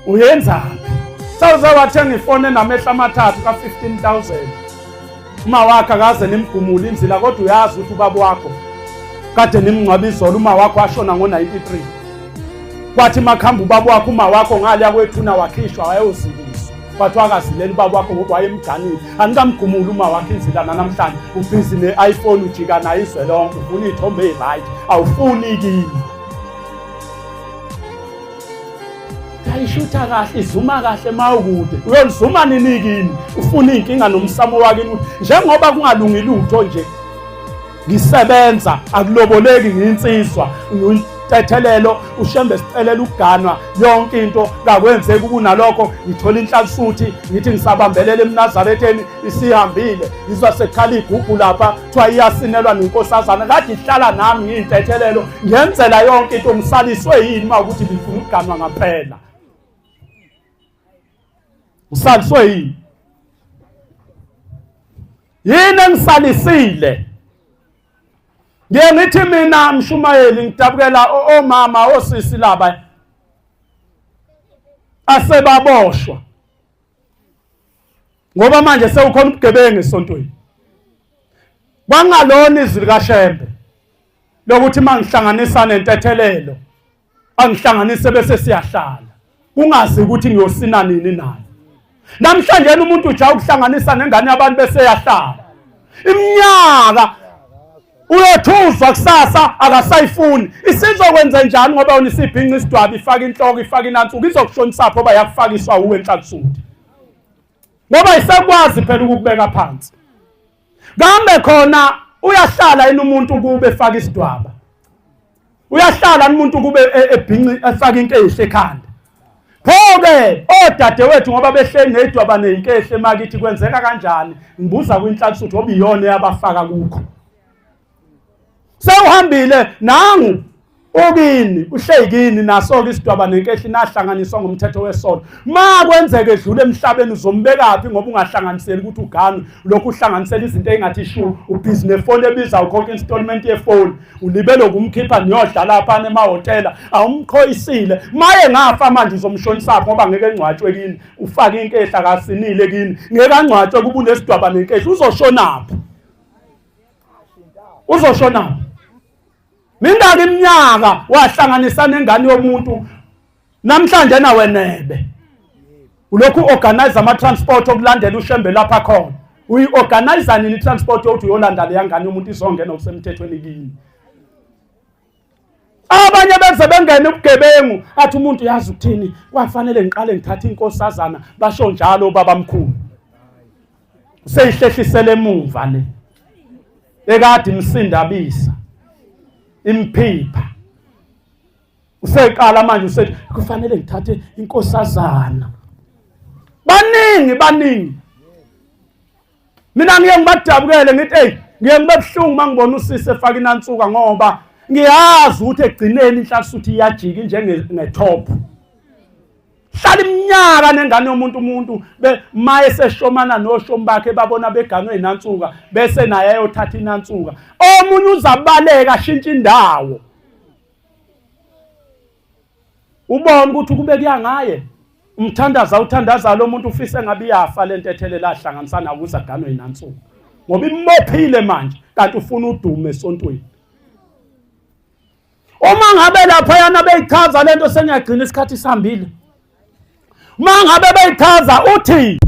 Uyenzaphi? Sawuze wathenga ifoni enamehlo amathathu ka-15000. Uma wakhe akaze nimgumule inzila kodwa uyazi ukuthi ubaba wakho kade nimngcwaba izolo, uma wakho washona ngo-93. Kwathi makuhamba ubaba wakho, uma wakho ngale yakwethuna wakhishwa wayozikiswa. Kwathiwa akazilela ubaba wakho ngoba wayemganile. Anikamgumuli uma wakho inzila nanamhlanje, ubhizi ne-iPhone ujika nayo izwe lonke, ufuna iy'thombe ey'right, awufuni kini. Ayishutha kahle, izuma kahle mawukude. Uyolizuma nini kini? Ufuna inkinga nomsamo wakini ukuthi njengoba kungalungi lutho nje. Ngisebenza akuloboleki ngiyinsizwa ntethelelo uShembe sicelela ukuganwa yonke into kakwenzeki kunalokho ngithola inhlalisuthi ngithi ngisabambelela emnazaretheni isihambile ngizwa sekukhala igubhu lapha kuthiwa iyasinelwa nenkosazana kade ihlala nami ngiyintethelelo ngiyenzela yonke into ngisaliswe yini uma ukuthi ngifuna ukuganwa ngampela usaliswe yini yini engisalisile ngiye ngithi mina mshumayeli ngidabukela omama osisi laba asebaboshwa ngoba manje sewukhona ubugebengu esontweni kwangalona izwi likaShembe lokuthi mangihlanganisa nentethelelo angihlanganise bese siyahlala kungazi ukuthi ngiyosina nini naye namhlanje umuntu ujaha ukuhlanganisa nengane yabantu bese yahlala iminyaka uyothuzwa kusasa akasayifuni isizokwenza njani ngoba yona isibhinca isidwabi ifaka inhloko ifaka inansuku izokushonisapho ngoba yakufakiswa uwe enhlalisuthi ngoba isekwazi phela ukukubeka phansi kambe khona uyahlala yini umuntu kube efaka isidwaba uyahlala umuntu kube e, ebhinci efaka inkehli ekhanda pho-ke odadewethu ngoba behleli nedwaba neyinkehli emakithi kwenzeka kanjani ngibuza kwinhlalisuthi ngoba iyona eyabafaka kukho sewuhambile nangu ukini uhleyikini naso-ke isidwaba nenkehli nahlanganiswa ngomthetho wesono ma kwenzeka edlula emhlabeni uzombekaphi ngoba ungahlanganiseli ukuthi uganwe lokhu uhlanganisela izinto ey'ngathi shu ubhizi nefoni ebiza ukhokha installment yefoni ulibele ukumkhipha niyodla laphana emahhotela awumqhoyisile maye ngafa manje uzomshonisaphi ngoba ngeke engcwatshwe kini ufake inkehla akasinile kini ngeke angcwatshwe kuba unesidwaba nenkehla uzoshonaphi uzoshonaphi mingaki iminyaka wahlanganisa nengane yomuntu namhlanje nawe nebe ulokhu organize ama transport okulandela uShembe lapha khona uyi-organize nini i-transport yokuthi uyolanda leya ngane yomuntu izongena okusemthethweni kini abanye beze bengene ubugebengu athi umuntu yazi ukuthini kwafanele ngiqale ngithathe inkosazana basho njalo babamkhulu seyihlehlisele emuva le ekade imsindabisa imphipha useqala manje usethi kufanele ngithathe inkosazana baningi baningi mina ngiye ngibadabukele ngithi hey ngiye ngibe buhlungu uma ngibona usisi efaka inansuka ngoba ngiyazi ukuthi ekugcineni inhlalisuthi iyajika njenge-top hlala iminyaka nengane yomuntu umuntu maye seshomana noshomi bakhe babona beganwe inansuka bese naye ayothatha inansuka omunye uzabaleka ashintshe indawo ubona ukuthi kube kuya ngaye umthandaza uthandaza lo muntu ufise ngabe iyafa lento ethelela ahlanganisana ukuze aganwe inansuku ngoba imbophile manje kanti ufuna udume esontweni uma ngabe lapha yana beyichaza lento sengiyagcina isikhathi sihambile uma ngabe beyichaza uthi